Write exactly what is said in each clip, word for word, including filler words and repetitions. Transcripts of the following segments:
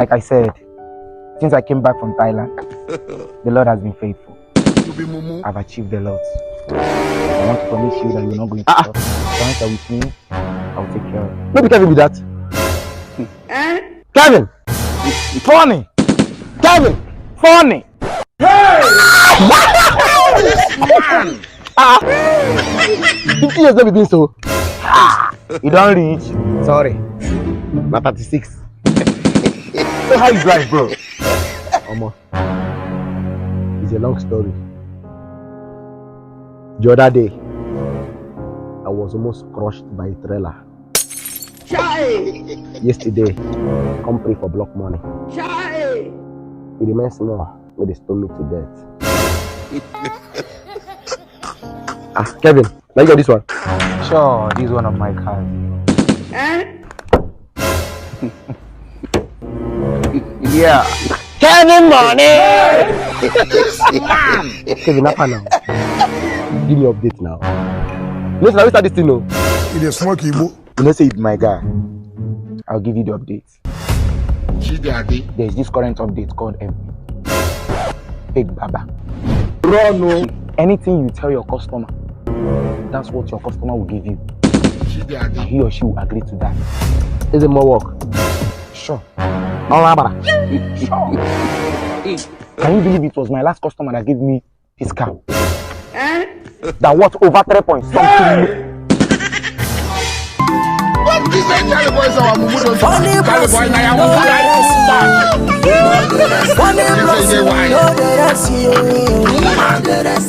Like I said, since I came back from Thailand, the Lord has been faithful. I've achieved a lot. I want to promise you that you're not going to stop. Once you're with me, I'll take care of you. No be Kevin be that. Kevin! Funny! Kevin! Funny! Ah! fifty years no be beans o. Ah! You don reach. Sorry. Na thirty-six. So how you drive, bro? Omo, it's a long story. The other day, I was almost crushed by a trailer. Yesterday, come pray for block money. It remains small, make they stone me to death. Ah, Kevin, now you got this one. Sure, this is one of my cars. Yeah. Kevin money. Kevin, how far now? Give me update now. Listen, I will start this thing now. You dey smoke Igbo? You know, say it, my guy. I'll give you the update. There's this current update called M P. Big Baba. Run o. Anything you tell your customer, that's what your customer will give you. And he or she will agree to that. Is it more work? Sure. All right, brother. Sure. Can you believe it was my last customer that gave me his car? That worth over three point something. What is that? Charlie boy, so I'm moving on. Charlie boy, now I'm moving on. Funny bros, you know the rest, you.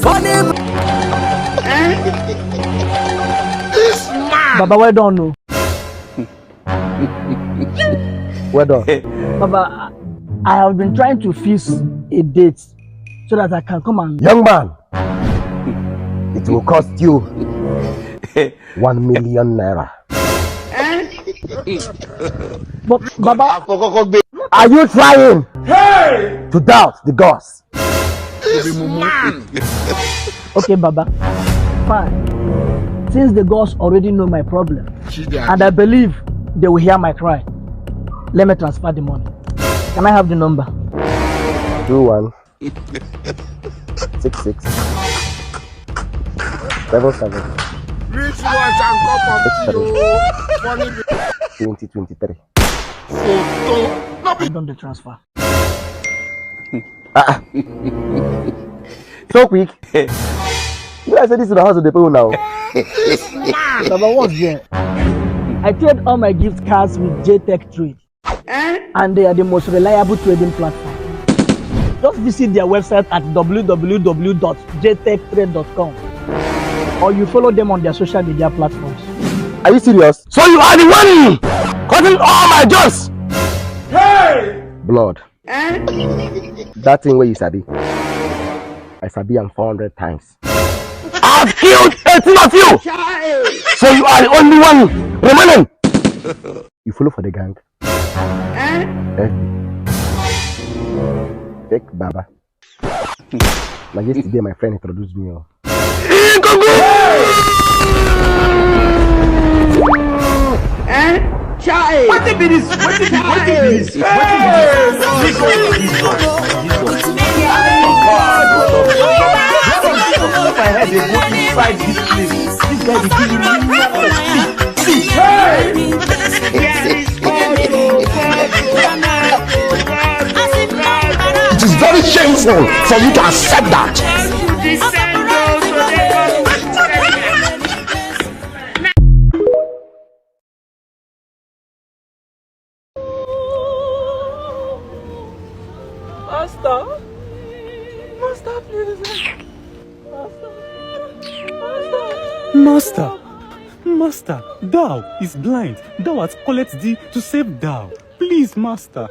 Funny. This man. Baba, well done o. Well done. Baba, I have been trying to fix a date so that I can come and Young man, it will cost you one million naira. But Baba, are you trying to doubt the gods? This man. Okay, Baba. Fine. Since the gods already know my problem, and I believe they will hear my cry, let me transfer the money. Can I have the number? Two one six six seven seven. Rich boy can come from Six seven. Twenty twenty-three. Photo. No be I don dey transfer. Ah, ah. So quick. You guys say this is the house of the people now. This man. Baba, what's there? I trade all my gift cards with J Tech Trade. And they are the most reliable trading platform. Just visit their website at w w w dot j tech trade dot com, or you follow them on their social media platforms. Are you serious? So you are the one causing all my jokes. Hey! Blood. That thing where you sabi, I sabi am four hundred times. I've killed eighteen of you. So you are the only one remaining. You follow for the gang. Eh? Take Baba. Now yesterday my friend introduced me. Oh. Eh? Chai! Wetin be this? Wetin be, wetin be this? Wetin be this? This one, this one, this one. My head dey go inside this place. This guy dey give me miracle. See, see. Hey! It is very shameful for you to accept that. Master, master, please. Master, master. Master, master, thou is blind. Thou hast called thee to save thou. Please, master.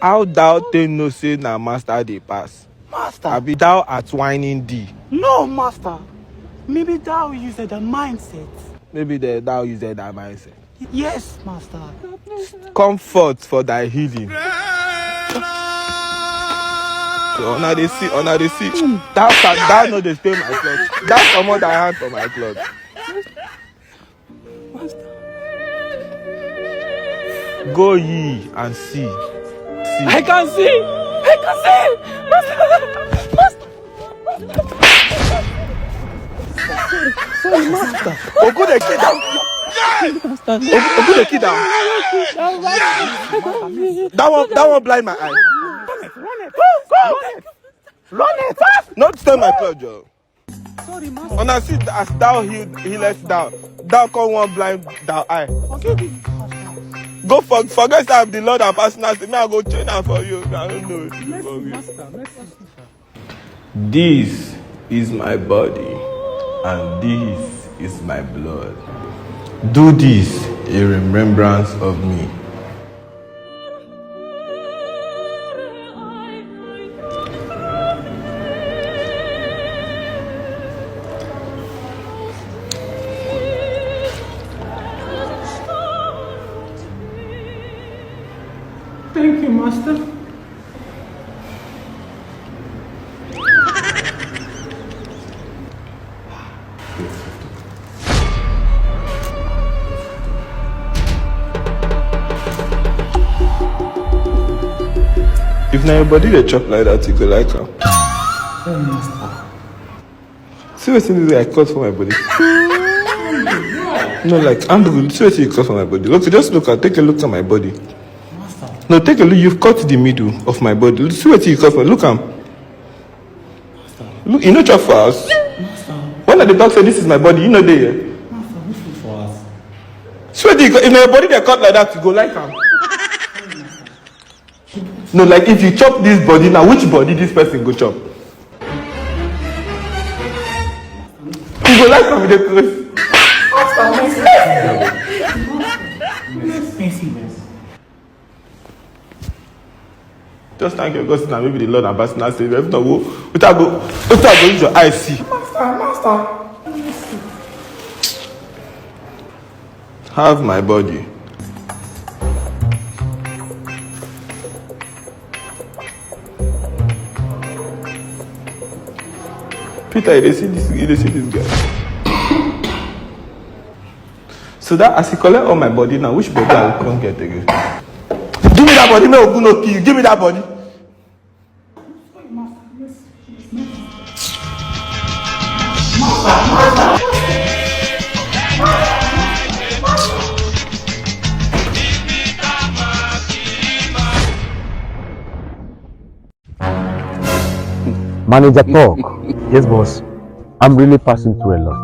How thou take know say na master dey pass? Master. Abi thou art whining thee? No, master. Maybe thou use the mindset. Maybe the, thou use that mindset. Yes, master. Comfort for thy healing. So, una dey see, una dey see. Thou can, thou no dey stay my cloth. Thou comot thy hand for my cloth. Master. Go ye and see. See. I can see. I can see. Master. Master. Sorry, master. Ogun dey kill am. Ogun dey kill am. That one, that one blind my eye. Run it. No disturb my cloth, Joe. Sorry, master. Una see as thou heal healest thou. Thou come one blind thou eye. Go for forget say I'm the Lord and personal say me I go train am for you. I don't know. Wetin you for me. Master, mercy. This is my body and this is my blood. Do this in remembrance of me. Thank you, master. If na your body dey chop like that, you go like am. See wetin this guy cut for my body. No, like, I'm good. See wetin you cut for my body. Look, just look at, take a look at my body. No, take a look. You've cut the middle of my body. See wetin you cut for. Look am. Look, you no chop for house. When I dey talk say this is my body, you no dey here. See wetin you cut. If na your body dey cut like that, you go like am. No, like if you chop this body now, which body this person go chop? You go like am, you dey craze. Just thank your God, say na maybe the Lord and personal savior. If not, wo, wetin I go, wetin I go use your eye see? Master, master. Have my body. Peter, you dey see this, you dey see this guy. So that as he collect all my body now, which body I will come get again? Give me that body, make Ogun no kill you. Give me that body. Manager talk. Yes, boss. I'm really passing through a lot.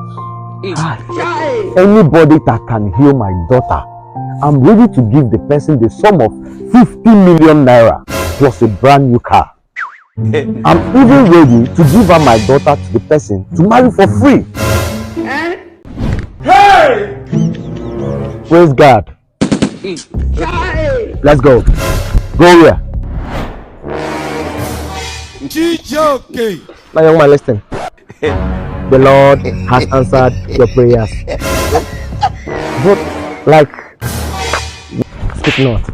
Anybody that can heal my daughter, I'm ready to give the person the sum of fifty million naira plus a brand new car. I'm even ready to give her my daughter to the person to marry for free. Praise God. Let's go. Go here. Chijioke. Now, young man, listen. The Lord has answered your prayers. But, like, speak not.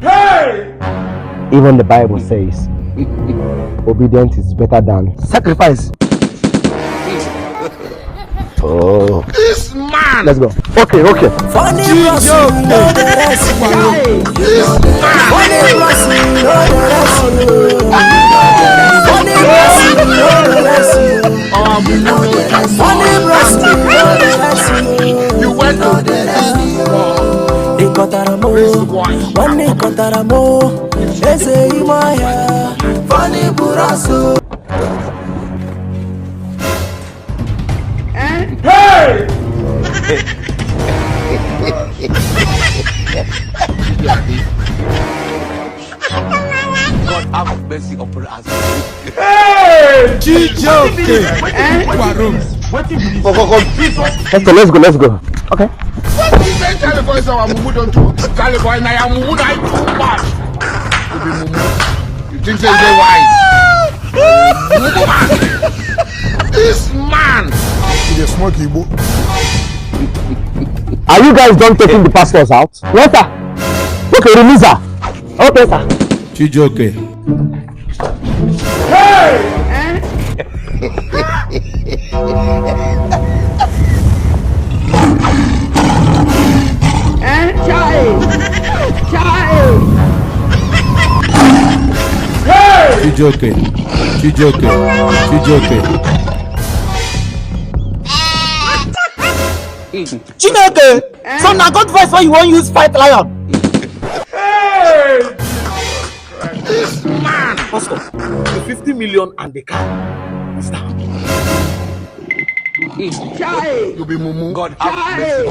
Even the Bible says, obedience is better than sacrifice. Oh. This man. Let's go. Okay, okay. Funny bros, no dey rest. Funny bros, no dey rest. Funny bros, no dey rest. Funny bros, no dey rest. You went to this Ịkọtara m, nwanne ịkọtara m, eze ime ọhịa. Funny bros. God have mercy upon us. Chijioke. Warum. Okay, let's go, let's go. Okay. Wetin be say Charlie boy say our mumu don too? Charlie boy na your mumu na too much. You be mumu. You think say you dey wise? Mumu man. This man. You dey smoke Igbo. Are you guys done taking the pastors out? Yes, sir. Okay, release her. Okay, sir. Chijioke. Chijioke, Chijioke, Chijioke. Chineke, so na God voice wey you wan use fight lion? Hey! This man! Pastor, the fifty million and the car is down. Chai! You be mumu. God have mercy.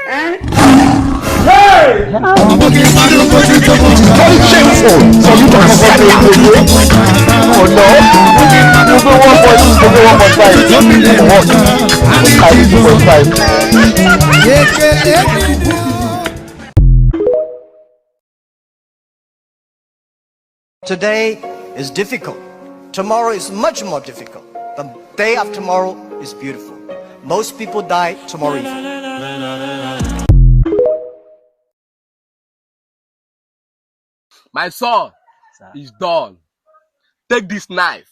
Eh? Hey! Very shameful for you to accept that. Oh no. You go one point two, you go one point five. For what? I need two point five. Today is difficult. Tomorrow is much more difficult. The day after tomorrow is beautiful. Most people die tomorrow evening. My son is done. Take this knife,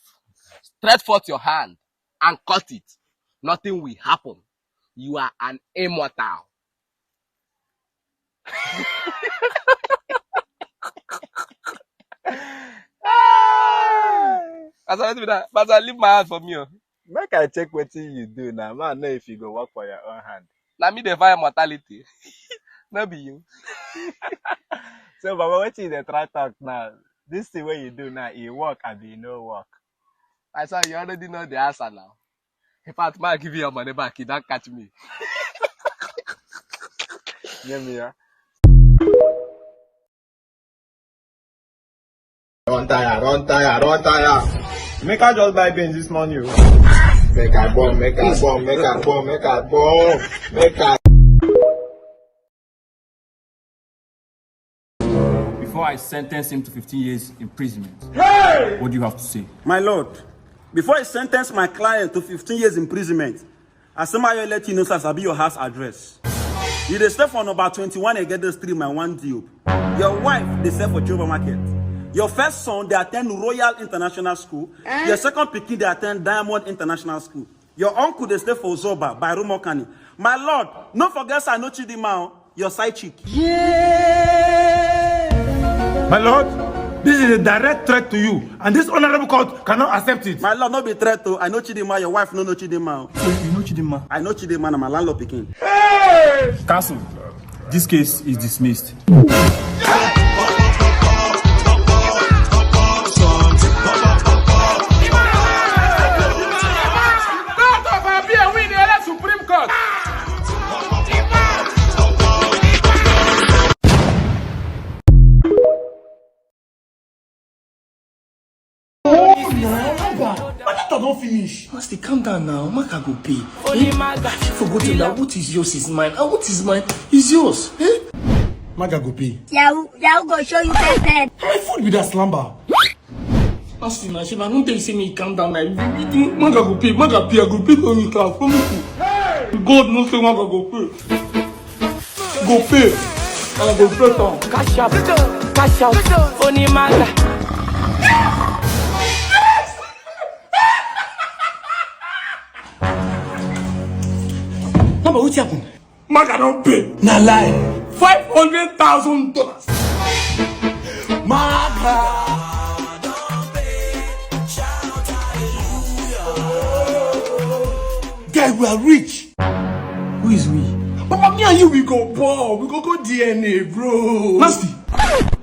stretch forth your hand, and cut it. Nothing will happen. You are an immortal. As I be that, but I leave my hand for me. Oh. Make I check wetin you do now. Man, know if you go work for your own hand. Na me dey find mortality. No be you. So, Baba, wetin you dey try talk now? This thing wey you do now, e work abi e no work? I saw you already know the answer now. In fact, man, give you your money back. You don't catch me. Hear me, yeah? Run tire, run tire, run tire. Make I just buy beans this morning. Oh. Make I bomb, make I bomb, make I bomb, make I bomb, make I. Before I sentence him to fifteen years imprisonment, hey! What do you have to say? My lord, before I sentence my client to fifteen years imprisonment, I somehow let you know, sir, I be your house address. You dey stay for number twenty-one Egede Street, my one D O. Your wife dey sell for Jehovah Market. Your first son dey attend Royal International School. Eh? Your second pikin dey attend Diamond International School. Your uncle dey stay for Zoba by Rumokani. My lord, no forget say I know Chidinma, oh, your side chick. My lord, this is a direct threat to you, and this honorable court cannot accept it. My lord, no be threat o. I know Chidinma, your wife no know Chidinma. So you know Chidinma? I know Chidinma, na my landlord pikin. Hey! Counsel, this case is dismissed. Court of Appeal win the Supreme Court. My data don finish. Master, calm down now. Maga go pay. Only Maga. I forgot that. What is yours is mine, and what is mine is yours. Eh? Maga go pay. Yahoo, Yahoo go show you pepper. My food be that slumber. Master, na shame. I don't tell you say me calm down. Like, Maga go pay. Maga pay. I go pay for me class. Promise you. God no say Maga go pay. Go pay. I go pay down. Cash up, cash out, only Maga. No, but wetin happen? Maga don pay. Na lie. Five hundred thousand dollars. Maga don pay. Shout hallelujah. Guy, we are rich. Who is we? Papa, me and you, we go ball. We go go D N A, bro. Nasty,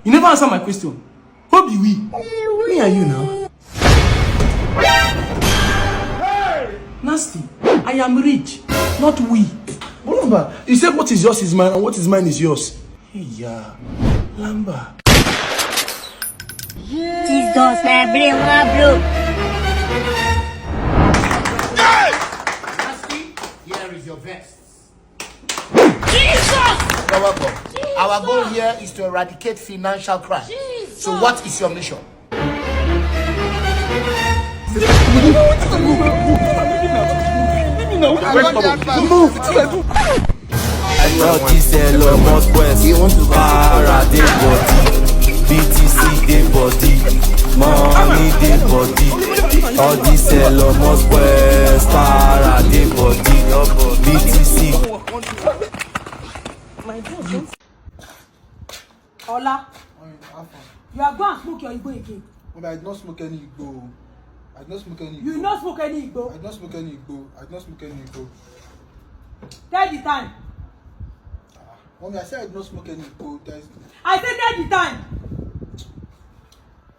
you never answer my question. Who be we? Me and you now. Nasty, I am rich, not we. But remember, you said what is yours is mine and what is mine is yours. Hey, yeah. Lamba. Jesus, my brain wan blow. Nasty, here is your vest. Jesus! You're welcome. Our goal here is to eradicate financial crime. Jesus! So what is your mission? All this Elon Musk West, para dey body, B T C dey body, money dey body. All this Elon Musk West, para dey body, B T C. My God. Ola. How far? You are go and smoke your igbo again. Mommy, I did not smoke any igbo. I did not smoke any igbo. You no smoke any I igbo. Did not smoke any igbo. I did not smoke any igbo. Tell the time. Ah, Mommy, I said I did not smoke any igbo. There is, I say tell the time.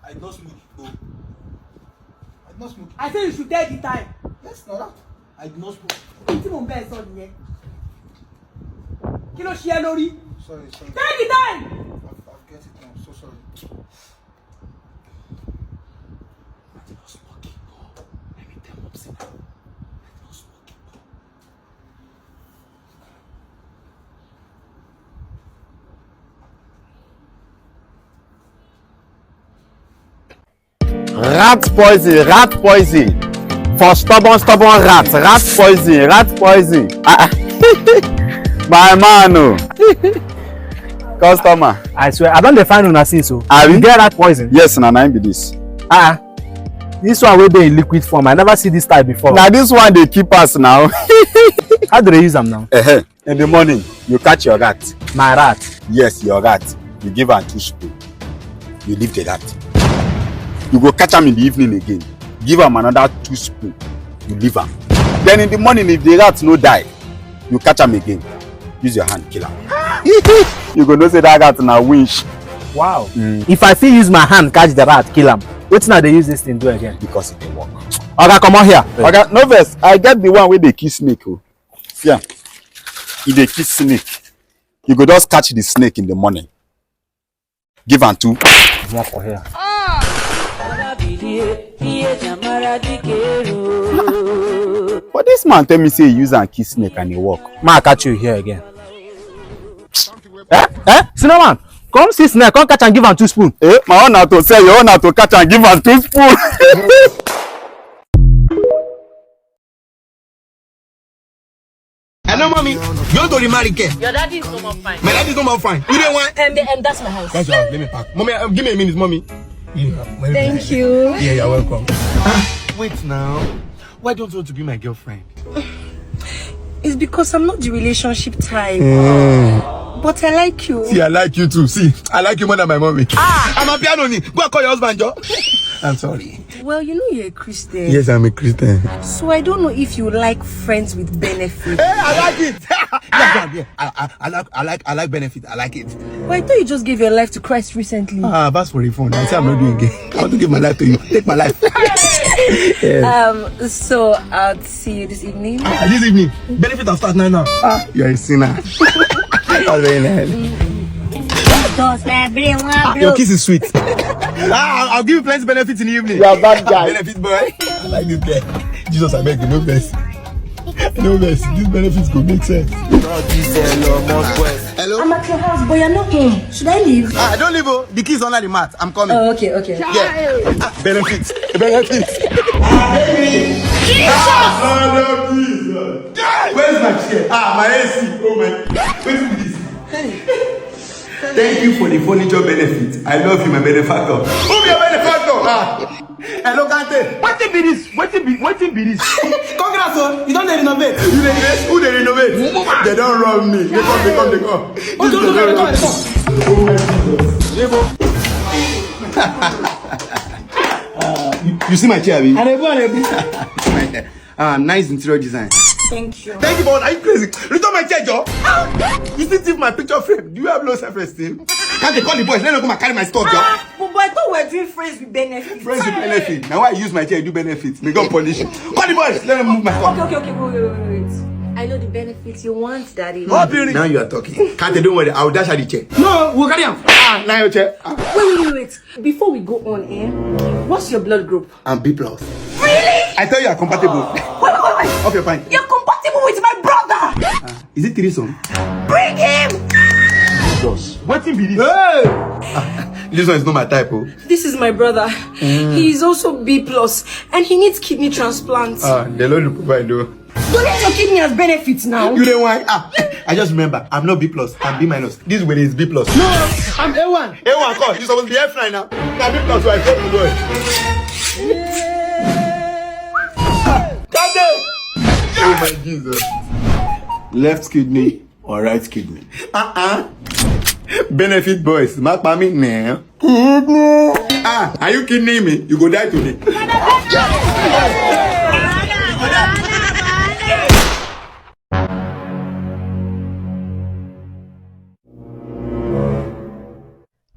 I did not smoke igbo. I did not smoke. I say you should tell the time. Yes, no, that. I did not smoke. Tí mo ń bẹ́ẹ̀ sọ nìyẹn. Kí ló ṣe ẹ́ lórí? Sorry, sorry. Tell the time. I'll, I'll get it now. I'm so sorry. I did not smoke igbo. Let me tell Mopsy now. I did not smoke igbo. Rat poison, rat poison. For stubborn, stubborn rat, rat poison, rat poison. Ah, ah. My man, oh. Customer. I swear, I don dey find una since o. Abi? You get rat poison? Yes, na nine be this. Ah, this one wey dey in liquid form, I never see this type before. Na this one dey keep us now. How do they use am now? Ehe. In the morning, you catch your rat. My rat. Yes, your rat. You give am two spoon. You leave the rat. You go catch am in the evening again. Give am another two spoon. You leave am. Then in the morning, if the rat no die, you catch am again. Use your hand, kill am. You go know say that rat na winch. Wow. If I fit use my hand catch the rat, kill am. Wetin I dey use this thing do again? Because e dey work. Oga, comot here. Oga, no vex. I get the one wey dey kill snake o. See am. E dey kill snake. You go just catch the snake in the morning. Give am two. Comot for here. But this man tell me say he use am kill snake and e work. Ma catch you here again. Eh? Eh? Cinnamon, come see snake, come catch and give am two spoon. Eh, my own na to sell, your own na to catch and give am two spoon. Hello, mommy. You want to remarry, ke? Your daddy is no more fine. My daddy is no more fine. You don't want. And, and that's my house. That's your house. Let me pack. Mommy, uh, give me a minute, mommy. Yeah, Thank you. Yeah, you're welcome. Ah, wait now. Why don't you want to be my girlfriend? It's because I'm not the relationship type. But I like you. See, I like you too. See, I like you more than my mommy. Ah, I'm a piano ni. Go and call your husband, Joe. I'm sorry. Well, you know you're a Christian. Yes, I'm a Christian. So I don't know if you like friends with benefits. Hey, I like it. Yeah, yeah, yeah. I, I, I like, I like, I like benefit. I like it. But I thought you just gave your life to Christ recently. Ah, that's for a phone. I say I'm not doing it. I want to give my life to you. Take my life. Um, so I'll see you this evening. Ah, this evening, benefit have start now now. Ah, you're a sinner. That's very nice. Dos, man, bring one, Ah, your kiss is sweet. Ah, I'll, I'll give you plenty benefits in the evening. You are bad guy. Benefit boy. I like this guy. Jesus, I beg you, no vex. No vex. These benefits go make sense. Hello. I'm at your house, but you're not home. Should I leave? Ah, I don't leave. Oh, the keys under the mat. I'm coming. Oh, okay, okay. Yeah. Ah, benefits. Benefits. Ah, baby. Ah, Lord Jesus. Where's my chair? Ah, my A C. Oh my. Where's this? Thank you for the furniture benefit. I love you, my benefactor. Who be your benefactor? Ah. Hello, Kante. Wetin be this? Wetin be wetin be this? Congrats, oh. You don dey renovate. You dey renovate? Who dey renovate? They don rob me. They come, they come, they come. This dey don rob me. Oh my Jesus. Ah, you, you see my chair, abi? I dey go, I dey go. Ah, nice interior design. Thank you. Thank you, but are you crazy? Return my chair, Joe. You still thief my picture frame. Do you have low self-esteem? Can't they call the boys? Let them come and carry my stuff, Joe. Ah, but, but I thought we were doing friends with benefits. Friends with benefit. Now I use my chair, do benefit. May God punish you. Call the boys. Let them move my stuff. Okay, okay, okay, wait, wait, wait, wait. I know the benefits you want, Daddy. Now you are talking. Can't they, don't worry. I will dash her the chair. No, we'll carry him. Ah, now your chair. Ah. Wait, wait, wait, wait. Before we go on, eh, what's your blood group? I'm B plus. Really? I tell you, I'm compatible. Wait, wait, wait, wait. Off your pine. You're compatible with my brother. Is it threesome? Bring him. Wetin be this? Hey! Ah, this one is not my type, oh. This is my brother. He is also B plus, and he needs kidney transplant. Ah, they don't look provide though. Donate your kidney as benefits now. You dey why? Ah, I just remember. I'm not B plus. I'm B minus. This way is B plus. No, I'm A one. A one, come. You supposed to be F nine now. Now B plus, so I fail the boy. Ah, God damn. Oh my Jesus. Left kidney or right kidney? Uh-uh. Benefit boys, má pa mí nìyẹn. Ah, are you kidding me? You go die today.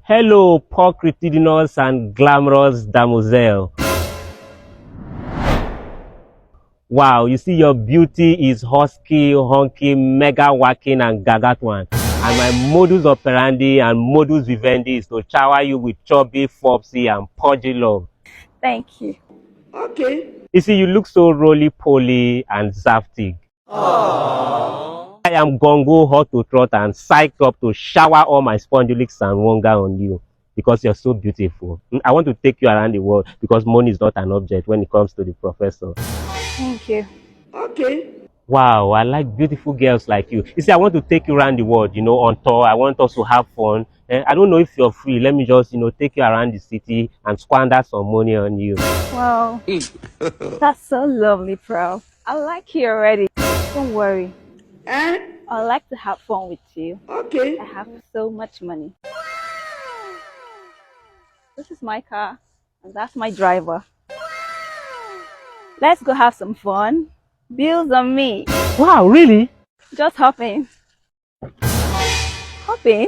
Hello, porcritudinous and glamorous damosel. Wow, you see, your beauty is husky, hunky, mega whacking, and gargantuan. And my modus operandi and modus vivendi is to shower you with chubby, fopsy, and pudgy love. Thank you. You see, you look so roly poly and zaftig. I am gongo, hot to trot, and psyched up to shower all my spondulics and wonga on you because you're so beautiful. Mm, I want to take you around the world because money is not an object when it comes to the professor. Thank you. Wow, I like beautiful girls like you. You see, I want to take you around the world, you know, on tour. I want us to have fun. Eh, I don't know if you're free. Let me just, you know, take you around the city and squander some money on you. Wow. That's so lovely, Prof. I like you already. Don't worry. Eh? I like to have fun with you. Okay. I have so much money. This is my car, and that's my driver. Let's go have some fun. Bills on me. Wow, really? Just hop in. Hop in.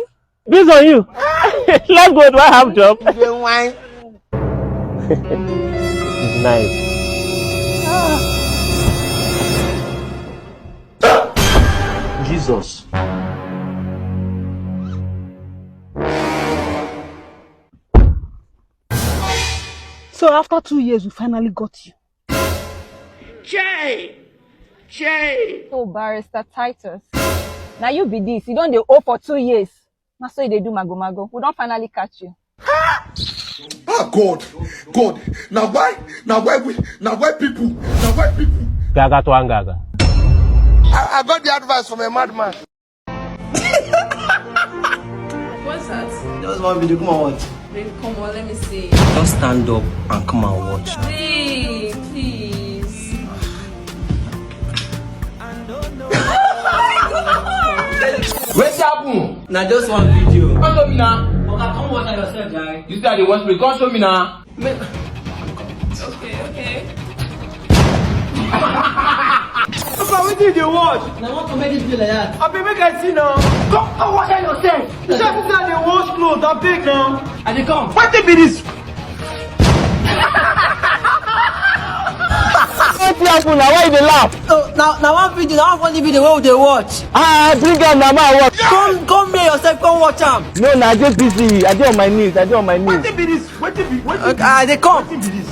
Bills on you. Let's go. Do I have job? You dey whine. It's nice. Jesus. So after two years, we finally got you. Chey! Chey! Oh, Barrister Titus. Now you be this. You don't dey owe for two years. Now so you dey do mago mago. We don't finally catch you. Ah, God, God, now why, now why we, now why people, now why people? Gaga to Angaga. I, I got the advice from a madman. What's that? Just one video, come on, watch. Babe, come on, let me see. Just stand up and come and watch. Babe, please. Wetin happen? Na just one video. Come show me now. Oga, come watch am yourself, jare. You see how dey watch me? Come show me now. Okay, okay. Papa, wetin you dey watch? Na one comedy video like that. Abi make I see now. Come, come watch am yourself. You sure say I dey wash clothes? Abeg now. I dey come. Wetin be this? Wetin happen na? Why you dey laugh? Oh, na na one video, na one funny video wey we dey watch. Ah, bring am na, ma watch. Come come near yourself, come watch am. No, na I dey busy. I dey on my knees. I dey on my knees. Wetin be this? Wetin be wetin? Okay, I dey come. Wetin be this?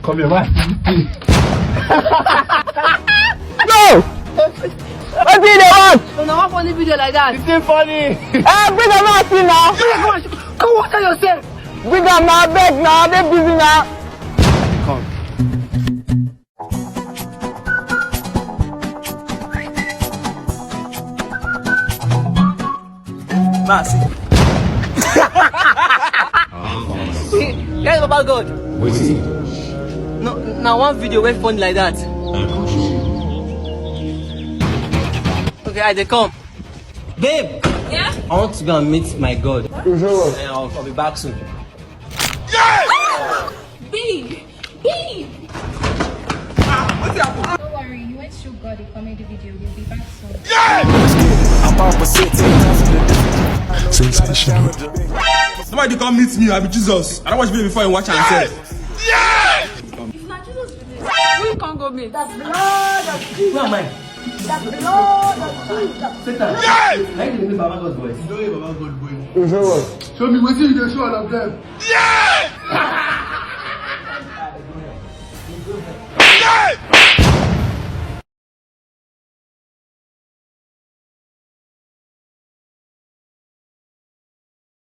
Come here, man. No! Wetin you dey want? So na one funny video like that. It's still funny. Eh, bring am out see now. Come on, come watch am yourself. Bring am now, abeg now, I dey busy now. Come. Ma, see. Yes, Baba God. Wetin? No, na one video wey funny like that. Okay, I dey come. Babe! Yeah? I want to go and meet my God. Eh, I'll, I'll be back soon. Babe! Babe! Don't worry, you went to show God a comedy video. We'll be back soon. Sensational. Somebody come meet me, I be Jesus. I don't watch me before you watch and say. If na Jesus be this, who you come go meet? Who am I? Satan. Are you the Baba God boy? Show me wetin you dey show all of them.